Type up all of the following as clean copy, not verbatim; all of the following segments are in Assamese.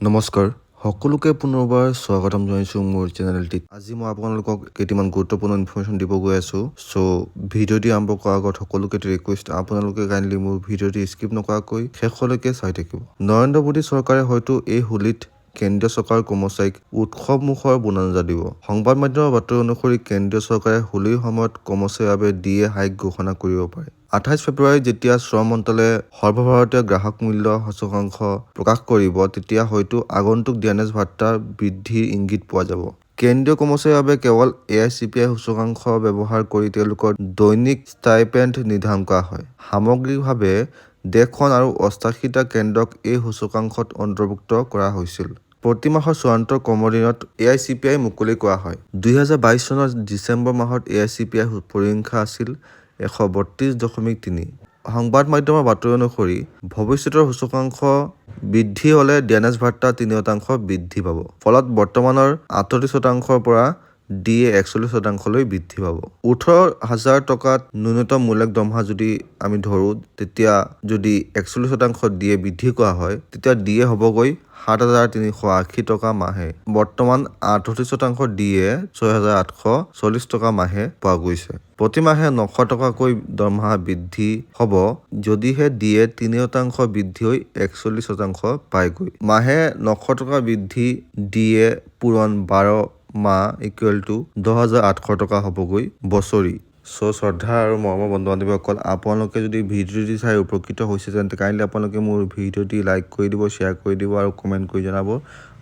নমস্কাৰ, সকলোকে পুনৰবাৰ স্বাগতম জনাইছোঁ মোৰ চেনেলটিত। আজি মই আপোনালোকক কেইটিমান গুৰুত্বপূৰ্ণ ইনফৰ্মেশ্যন দিব গৈ আছোঁ। চ' ভিডিঅ'টি আৰম্ভ কৰাৰ আগত সকলোকে ৰিকুৱেষ্ট, আপোনালোকে কাইণ্ডলি মোৰ ভিডিঅ'টি স্কিপ নকৰাকৈ শেষলৈকে চাই থাকিব। নৰেন্দ্ৰ মোদী চৰকাৰে হয়তো এই হোলীত কেন্দ্ৰীয় চৰকাৰৰ কৰ্মচাৰীক উৎসৱমুখৰ বোনাঞ্জা দিব। সংবাদ মাধ্যমৰ বাতৰি অনুসৰি, কেন্দ্ৰীয় চৰকাৰে হোলীৰ সময়ত কৰ্মচাৰীৰ বাবে ডি এ হাইক ঘোষণা কৰিব পাৰে। 28 ফেব্ৰুৱাৰীত যেতিয়া শ্ৰম মন্ত্ৰালয়ে সৰ্বভাৰতীয় গ্ৰাহক মূল্য সূচকাংক প্ৰকাশ কৰিব, তেতিয়া হয়তো আগন্তুক ডিয়াৰনেছ ভাত্তা বৃদ্ধিৰ ইংগিত পোৱা যাব। কেন্দ্ৰীয় কৰ্মচাৰীৰ বাবে কেৱল এআইচিপিআই সূচকাংক ব্যৱহাৰ কৰি তেওঁলোকৰ দৈনিক ষ্টাইপেণ্ড নিৰ্ধাৰণ কৰা হয়। সামগ্ৰিকভাৱে দেশখন আৰু 88টা কেন্দ্ৰক এই সূচকাংকত অন্তৰ্ভুক্ত কৰা হৈছিল। প্ৰতি মাহৰ চূড়ান্ত কৰ্মদিনত এআইচিপিআই মুকলি কৰা হয়। 2022 চনৰ ডিচেম্বৰ মাহত এআইচিপিআই পৰিসংখ্যা আছিল 132.3। সংবাদ মাধ্যমৰ বাতৰি অনুসৰি, ভৱিষ্যতৰ সূচকাংক বৃদ্ধি হ'লে ডিয়াৰনেছ ভাত্তা 3% বৃদ্ধি পাব। ফলত বৰ্তমানৰ 38 শতাংশৰ পৰা ডি এ 41 শতাংশলৈ বৃদ্ধি পাব। 18,000 টকাত ন্যূনতম মূলক দৰমহা যদি আমি ধৰোঁ, তেতিয়া যদি 41% ডি এ বৃদ্ধি কৰা হয়, তেতিয়া ডি এ হ'বগৈ 7380 টকা মাহে। বৰ্তমান 38% ডি এ 6840 টকা মাহে পোৱা গৈছে। প্ৰতিমাহে 900 টকাকৈ দৰমহা বৃদ্ধি হ'ব, যদিহে ডি এ 3% বৃদ্ধি হৈ 41% পায়গৈ। মাহে 900 টকা বৃদ্ধি ডি এ পূৰণ 12 মাহ ইকুৱেল টু 10,800 টকা হ'বগৈ বছৰি। চ' শ্ৰদ্ধা আৰু মৰমৰ বন্ধু বান্ধৱীসকল, আপোনালোকে যদি ভিডিঅ'টি চাই উপকৃত হৈছে, তেন্তে কাইণ্ডলি আপোনালোকে মোৰ ভিডিঅ'টি লাইক কৰি দিব, শ্বেয়াৰ কৰি দিব আৰু কমেণ্ট কৰি জনাব।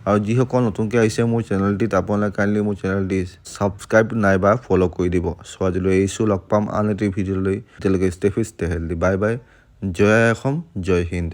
আৰু যিসকল নতুনকৈ আহিছে মোৰ চেনেলটিত, আপোনালোকে কাইণ্ডলি মোৰ চেনেলটি ছাবস্ক্ৰাইব নাইবা ফ'ল' কৰি দিব। চ' আজিলৈ এৰিছোঁ, লগ পাম আন এটি ভিডিঅ'লৈ। এতিয়ালৈকে stay fit, stay healthy, bye bye. জয় আই অসম, জয় হিন্দ।